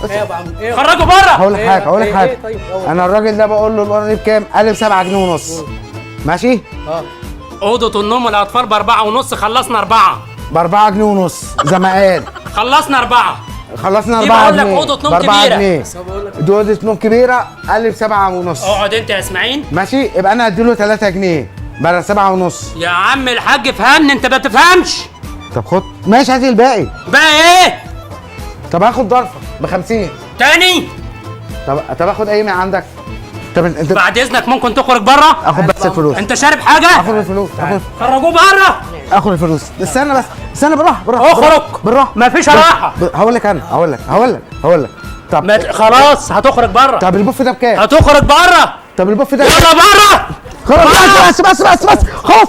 ايه يا ابو عم؟ ايه؟ خرجوا بره. هقول لك إيه؟ حاجة، هقول لك إيه؟ حاجة. إيه؟ طيب، أول. انا الراجل ده بقول له الاوضة دي بكام؟ قال لي ب 7 جنيه ونص. ماشي؟ اه. اوضة النوم الاطفال ب4.5، خلصنا 4. ب 4 جنيه ونص زي ما قال. خلصنا 4. خلصنا دي 4 بقول لك جنيه. أوضة نوم ب 4 كبيرة. جنيه. بس هو بقول لك دي اوضة نوم كبيرة، قال لي ب 7.5. اقعد انت يا اسماعيل. ماشي، يبقى انا هديله 3 جنيه بدل 7.5. يا عم الحاج فهمني، انت ما بتفهمش. طب خد، ماشي هات الباقي. بقى ايه؟ طب هاخد ضرفه ب 50 تاني؟ طب اخد ايه من عندك؟ طب انت بعد اذنك ممكن تخرج بره؟ اخد بس الفلوس. انت شارب حاجة؟ اخد الفلوس، اخد خرجوه بره. اخد الفلوس. استنى بس، استنى، بالراحة بالراحة. اخرج. بالراحة. مفيش راحة. هقول لك انا، هقول لك هقول لك هقول لك. طب ما ت- خلاص هتخرج بره. طب البوف ده بكام؟ هتخرج بره. طب البوف ده يلا بره. خلاص، بس بس بس بس خلاص.